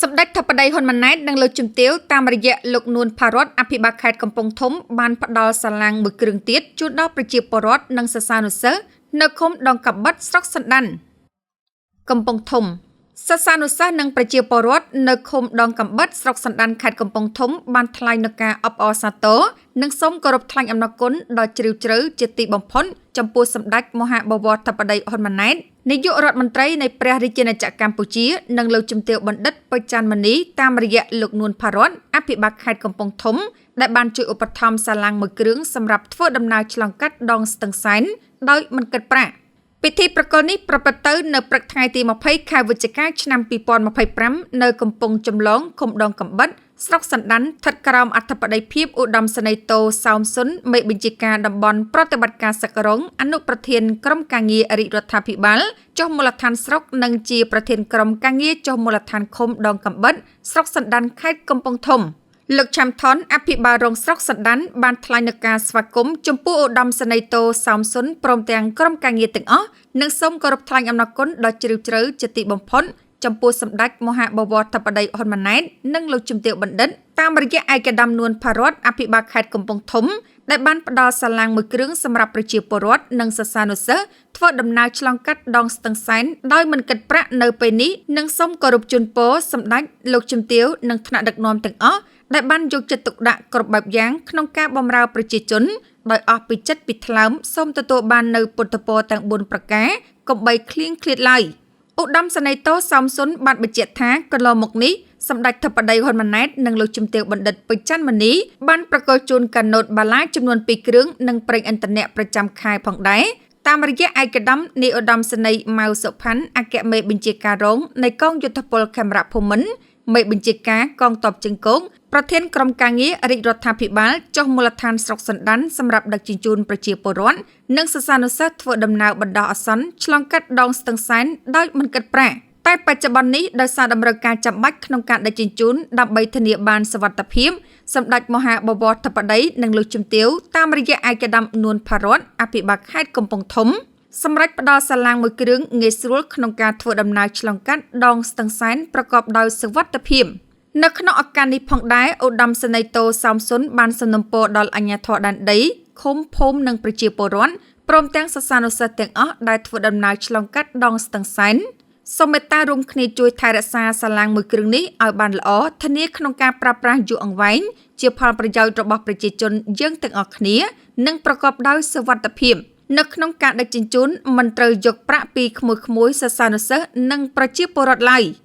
សម្ដេចធិបតីហ៊ុនម៉ាណែតនិងលោកជំទាវតាមរយៈលោកនួនផារ័ត្នអភិបាលខេត្តកំពង់ធំបានផ្ដល់សាឡាងមួយគ្រឿងទៀតជូនដល់ប្រជាពលរដ្ឋនិងសិស្សានុសិស្សនៅឃុំដងកាំបិតស្រុកសណ្ដានកំពង់ធំសិស្សានុសិស្សនិងប្រជាពលរដ្ឋនៅឃុំដងកាំបិតស្រុកសណ្ដានខេត្តកំពង់ធំបានថ្លែងនូវការអបអរសាទរនិងសូមគោរពថ្លែងអំណរគុណដ៏ជ្រាលជ្រៅជាទីបំផុតចំពោះសម្ដេចមហាបវរធិបតីហ៊ុនម៉ាណែតនាយករដ្ឋមន្ត្រីនៃព្រះរាជាណាចក្រកម្ពុជានិងលោកជំទាវបណ្ឌិតពេជ្រច័ន្ទមនីតាមរយៈលោកនួនផារ័ត្នអភិបាលខេត្តកំពង់ធំដែលបានជួយឧបត្ថម្ភសាឡាងមួយគ្រឿងសម្រាប់ធ្វើដំណើរឆ្លងកាត់ដងស្ទឹងសែនដោយមិនគិតប្រាក់ពិធីប្រគល់នេះប្រព្រឹត្តទៅនៅព្រឹកថ្ងៃទី20ខែវិច្ឆិកាឆ្នាំ2025នៅកំពង់ចម្លងឃុំដងកាំបិតស្រុកសណ្ដានស្ថិតក្រោមអធិបតីភាពឧត្តមសេនីយ៍តូសោមសុនមេបញ្ជាការតំបន់ប្រតិបត្តិការសឹករងអនុប្រធានក្រុមការងាររាជរដ្ឋាភិបាលចុះមូលដ្ឋានស្រុកនិងជាប្រធានក្រុមការងារចុះមូលដ្ឋានឃុំដងកាំបិតស្រុកសណ្ដានខេត្តកំពង់ធំលោកឆាំថនអភិបាលរងស្រុកសណ្ដានបានថ្លែងនូវការស្វាគមន៍ចំពោះឧត្តមសេនីយ៍តូសោមសុនព្រមទាំងក្រុមការងារទាំងអស់និងសូមគោរពថ្លែងអំណរគុណដ៏ជ្រាលជ្រៅជាទីបំផុតចំពោះសម្ដេចមហាបវរធិបតីហ៊ុនម៉ាណែតនិងលោកជំទាវបណ្ឌិតតាមរយៈឯកឧត្តមនួនផារ័ត្នអភិបាលខេត្តកំពង់ធំដែលបានផ្ដល់សាឡាងមួយគ្រឿងសម្រាប់ប្រជាពលរដ្ឋនិងសិស្សានុសិស្សធ្វើដំណើរឆ្លងកាត់ដងស្ទឹងសែនដោយមិនគិតប្រាក់នៅពេលនេះនិងសូមគោរពជូនពរសម្ដេចលោកជំទាវនិងថ្នាក់ដឹកនាំទាំងអស់ដែលបានយកចិត្តទុកដាក់គ្រប់បែបយ៉ាងក្នុងការបម្រើប្រជាជនដោយអស់ពីចិត្តពីថ្លើមសូមទទួលបាននូវពុទ្ធពរទាំង4ប្រការកុំបីឃ្លៀងឃ្លាតឡើយឧត្តមសេនីយ៍តូសោមសុនបានបញ្ជាក់ថាកន្លងមកនេះសម្ដេចធិបតីហ៊ុនម៉ាណែតនិងលោកជំទាវបណ្ឌិតពេជ្រច័ន្ទមនីបានប្រគល់ជូនកាណូតបាឡាចំនួន2គ្រឿងនិងប្រេងឥន្ធនៈប្រចាំខែផងដែរតាមរយៈឯកឧត្តមនាយឧត្តមសេនីយ៍ម៉ៅសុផាន់អគ្គមេបញ្ជាការរងនៃកងយោធពលខេមរៈភូមិន្ទមេបញ្ជាការកងទ័ពជើងគោកប្រធានក្រុមការងាររាជរដ្ឋាភិបាលចុះមូលដ្ឋានស្រុកសណ្ដានសម្រាប់ដឹកជញ្ជូនប្រជាពលរដ្ឋនិងសិស្សានុសិស្សធ្វើដំណើរបណ្ដោះអាសន្នឆ្លងកាត់ដងស្ទឹងសែនដោយមិនគិតប្រាក់តែបច្ចុប្បន្ននេះដោយសារតម្រូវការចាំបាច់ក្នុងការដឹកជញ្ជូនដើម្បីធានាបានសុវត្ថិភាពសម្ដេចមហាបវរធិបតីនិងលោកជំទាវតាមរយៈឯកឧត្តមនួនផារ័ត្នអភិបាលខេត្តកំពង់ធំសម្រាប់ផ្ដល់សាឡាងមួយគ្រឿងងាយស្រួលក្នុងការធ្វើដំណើរឆ្លងកាត់ដងស្ទឹងសែនប្រកបដោយសុវត្ថិភាពនៅក្នុងឱកាសនេះផងដែរឧត្តមសេនីយ៍តូសោមសុនបានសំណូមពរដល់អាជ្ញាធរដែនដីឃុំភូមិនិងប្រជាពលរដ្ឋព្រមទាំងសិស្សានុសិស្សទាំងអស់ដែលធ្វើដំណើរឆ្លងកាត់ដងស្ទឹងសែនសូមមេត្តារួមគ្នាជួយថែរក្សាសាឡាងមួយគ្រឿងនេះឲ្យបានល្អធានាក្នុងការប្រើប្រាស់យូរអង្វែងជាផលប្រយោជន៍របស់ប្រជាជនយើងទាំងអស់គ្នានិងប្រកបដោយសុវត្ថិភាពនៅក្នុងការដឹកជញ្ជូនមិនត្រូវយកប្រាក់ពីក្មួយៗសិស្សានុសិស្សនិងប្រជាពលរដ្ឋឡើយ។